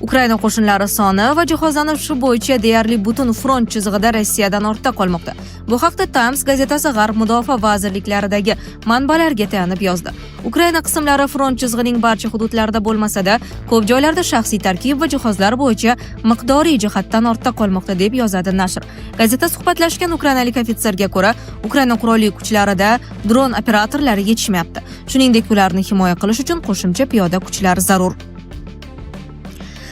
Ukraina qo'shinlari soni va jihozlanishi bo'yicha deyarli butun front chizig'ida Rossiyadan ortda qolmoqda. Bu haqda Times gazetasi G'arb mudofaa vazirliklaridagi manbalarga tayanib yozdi. Ukraina qismlari front chizig'ining barcha hududlarida bo'lmasa-da, ko'p joylarda shaxsiy tarkib va jihozlar bo'yicha miqdoriy jihatdan ortda qolmoqda, deb yozadi nashr. Gazeta suhbatlashgan ukrainalik ofitserga ko'ra, Ukraina qurolli kuchlarida dron operatorlari yetishmayapti. Shuningdek, ularni himoya qilish uchun qo'shimcha piyoda kuchlar zarur.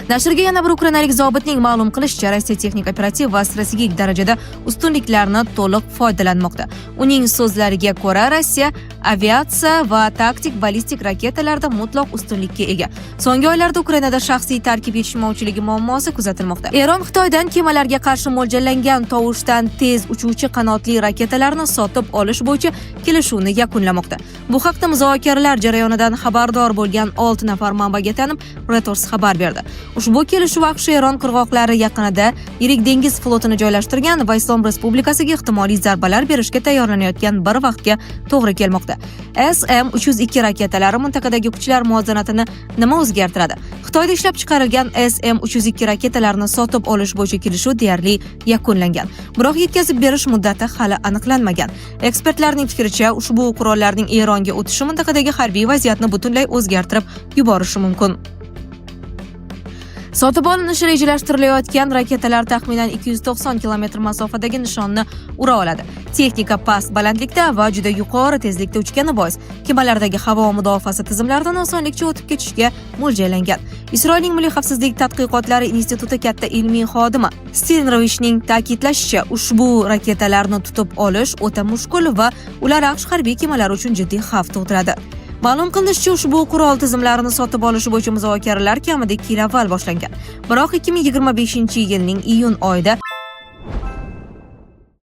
Nashrga yana bir ukrainalik zobitning ma'lum qilishicha, Rossiya texnik, operativ va strategik darajada ustunliklarni to'liq foydalanmoqda. Uning so'zlariga ko'ra, Rossiya aviatsiya va taktik ballistik raketalarda mutlaq ustunlikka ega. So'nggi oylarda Ukrainada shaxsiy tarkib yetishmovchiligi muammosi kuzatilmoqda. Eron Xitoydan kemalarga qarshi mo'ljallangan tovushdan tez uchuvchi qanotli raketalarni sotib olish bo'yicha kelishuvni yakunlamoqda. Bu haqda muzokaralar jarayonidan xabardor bo'lgan 6 nafar manbaga tayanib, Reuters xabar berdi. Ushbu kelishuv AQSh Eron qirg'oqlari yaqinida yirik dengiz flotini joylashtirgan va Islom Respublikasiga ehtimoliy zarbalar berishga tayyorlanayotgan bir vaqtga to'g'ri kelmoqda. SM-302 raketalari mintaqadagi kuchlar muvozanatini nima o'zgartiradi? Xitoyda ishlab chiqarilgan SM-302 raketalarini sotib olish bo'yicha kelishuv deyarli yakunlangan. Biroq yetkazib berish muddati hali aniqlanmagan. Ekspertlarning fikricha, ushbu qurollarning Eronga o'tishi mintaqadagi harbiy vaziyatni butunlay o'zgartirib yuborishi mumkin. Sotib olinishi rejalashtirilayotgan raketalar taxminan 290 kilometr masofadagi nishonni ura oladi. Texnika past balandlikda va juda yuqori tezlikda uchgani bois kemalardagi havo mudofaasi tizimlaridan osonlikcha o'tib ketishga mo'ljallangan. Isroilning Milliy xavfsizlik tadqiqotlari instituti katta ilmiy xodimi Stilrovishning ta'kidlashicha, ushbu raketalarni tutib olish o'ta mushkul va ular AQSh harbiy kemalari uchun jiddiy xavf tug'diradi. Ma'lum qilinishicha, ushbu qurol tizimlarini sotib olish bo'yicha muzokaralar kamida 2 yil avval boshlangan. Biroq 2025 yilning iyun oyida